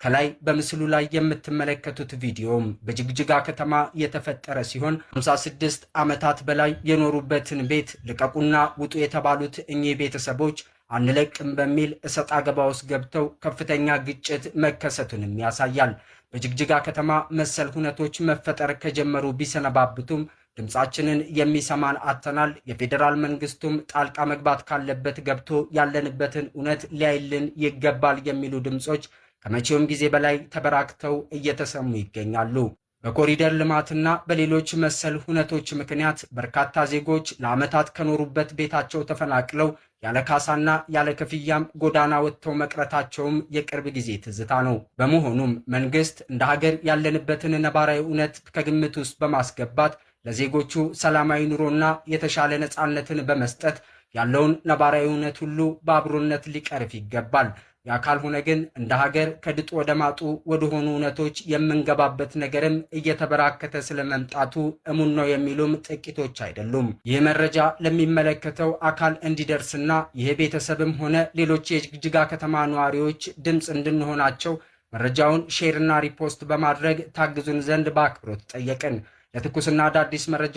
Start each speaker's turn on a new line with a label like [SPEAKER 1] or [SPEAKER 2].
[SPEAKER 1] ከላይ በምስሉ ላይ የምትመለከቱት ቪዲዮም በጅግጅጋ ከተማ የተፈጠረ ሲሆን 56 ዓመታት በላይ የኖሩበትን ቤት ልቀቁና ውጡ የተባሉት እኚህ ቤተሰቦች አንለቅም በሚል እሰጥ አገባ ውስጥ ገብተው ከፍተኛ ግጭት መከሰቱንም ያሳያል። በጅግጅጋ ከተማ መሰል ሁነቶች መፈጠር ከጀመሩ ቢሰነባብቱም ድምፃችንን የሚሰማን አጥተናል። የፌዴራል መንግስቱም ጣልቃ መግባት ካለበት ገብቶ ያለንበትን እውነት ሊያይልን ይገባል የሚሉ ድምፆች ከመቼውም ጊዜ በላይ ተበራክተው እየተሰሙ ይገኛሉ። በኮሪደር ልማትና በሌሎች መሰል ሁነቶች ምክንያት በርካታ ዜጎች ለዓመታት ከኖሩበት ቤታቸው ተፈናቅለው ያለ ካሳና ያለ ክፍያም ጎዳና ወጥተው መቅረታቸውም የቅርብ ጊዜ ትዝታ ነው። በመሆኑም መንግስት እንደ ሀገር ያለንበትን ነባራዊ እውነት ከግምት ውስጥ በማስገባት ለዜጎቹ ሰላማዊ ኑሮና የተሻለ ነፃነትን በመስጠት ያለውን ነባራዊ እውነት ሁሉ በአብሮነት ሊቀርፍ ይገባል። ያ ካልሆነ ግን እንደ ሀገር ከድጡ ወደ ማጡ ወደሆኑ እውነቶች የምንገባበት ነገርም እየተበራከተ ስለመምጣቱ እሙን ነው የሚሉም ጥቂቶች አይደሉም። ይህ መረጃ ለሚመለከተው አካል እንዲደርስና ይህ ቤተሰብም ሆነ ሌሎች የጅግጅጋ ከተማ ነዋሪዎች ድምፅ እንድንሆናቸው መረጃውን share ና repost በማድረግ ታግዙን ዘንድ በአክብሮት ጠየቅን። ለትኩስና አዳዲስ መረጃ